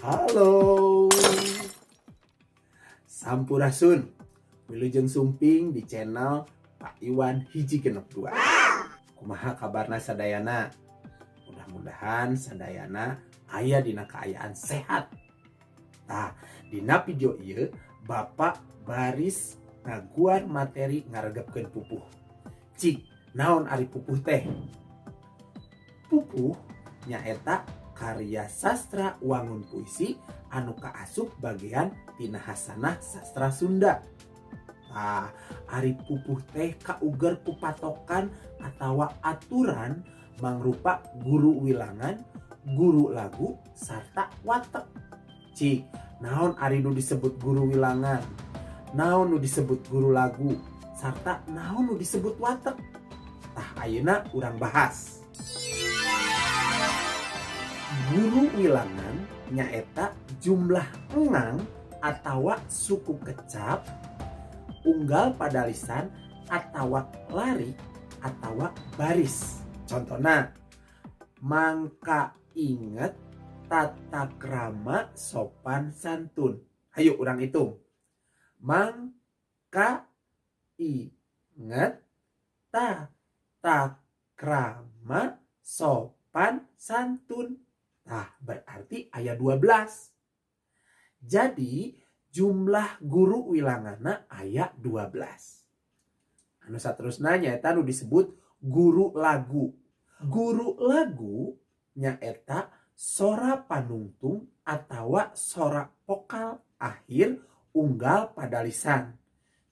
Halo. Sampurasun. Wilujeng sumping di channel Pak Iwan 162. Kumaha kabarna sadayana? Mudah-mudahan sadayana aya dina kaayaan sehat. Tah, dina video ieu Bapak baris ngaguar materi ngaregepkeun pupuh. Cik, naon ari pupuh teh? Pupuh nyaeta karya sastra wangun puisi anu kaasup bagian tina khasanah sastra Sunda. Tah, ari pupuh teh kauger ku patokan atawa aturan mangrupa guru wilangan, guru lagu, sarta watek. Cik, naon ari nu disebut guru wilangan? Naon nu disebut guru lagu? Sarta naon nu disebut watek? Tah, ayeuna urang bahas. Guru wilangan nyaeta jumlah engang atawa suku kecap unggal padalisan atawa larik atawa baris. Contohna, mangka inget tata krama sopan santun. Ayo urang hitung. Mangka inget tata krama sopan santun. Nah, berarti aya 12. Jadi jumlah guru wilanganna aya 12. Anu saterusna nyaeta nu disebut guru lagu. Guru lagu nyaeta sora panungtung atawa sora vokal akhir unggal padalisan.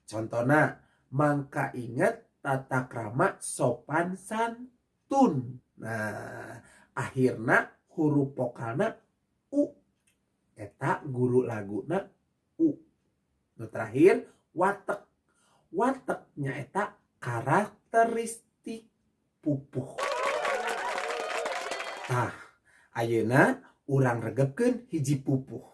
Contohna, mangka inget tata krama sopan santun. Nah, akhirna huruf vokalna U. Eta guru laguna U. Nu terakhir, watek. Watek nyaeta karakteristik pupuh. Tah, ayeuna urang regepkeun hiji pupuh.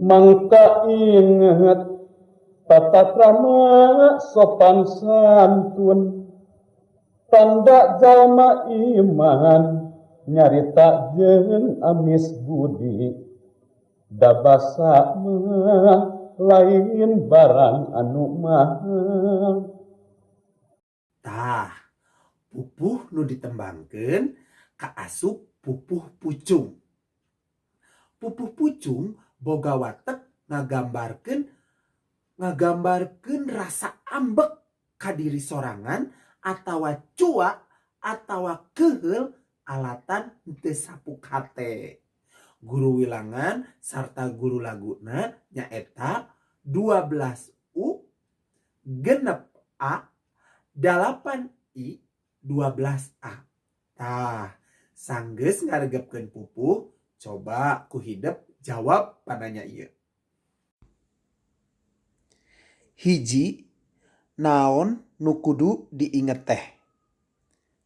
Mangka inget tata krama sopan santun, tanda jalma iman nyarita jeung amis budi, da basa mah lain barang anu mahal. Tah, pupuh nu ditembangkeun kaasup pupuh pucung. Pupuh pucung boga watek ngagambarkeun rasa ambek ka diri sorangan atawa cuak atawa keheul alatan teu sapuk hate. Guru wilangan sarta guru laguna nyaeta 12 U, 6 A, 8 I, 12 A. Tah, sanggeus ngaregepkeun pupuh, coba ku hidep jawab pananya ieu. 1, naon nu kudu diinget teh?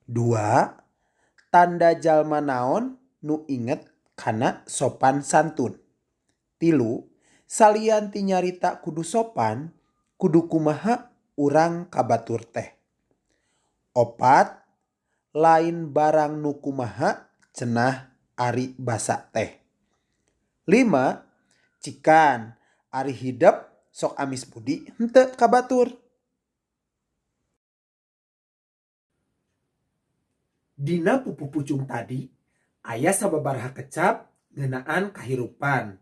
2, tanda jalma naon nu inget kana sopan santun? 3, salian ti nyarita kudu sopan, kudu kumaha urang ka batur teh? 4, lain barang nu kumaha cenah ari basa teh? 5, cikan ari hidep sok amis budi henteu ka batur? Dina pupuh pucung tadi aya sababaraha kecap ngeunaan kahirupan.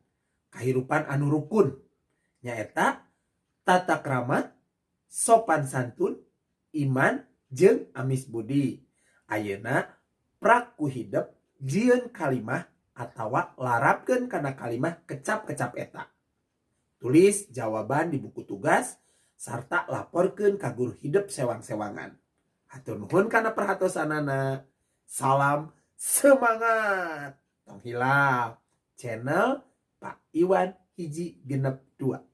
Kahirupan anu rukun nyaeta tata krama, sopan santun, iman jeung amis budi. Ayeuna prak ku hidep jieun kalimah atawa larapkeun kana kalimah kecap-kecap eta. Tulis jawaban di buku tugas sarta laporkeun ka guru hidep sewang-sewangan. Hatur nuhun kana perhatosanana. Salam semangat. Tong hilap channel Pak Iwan 162.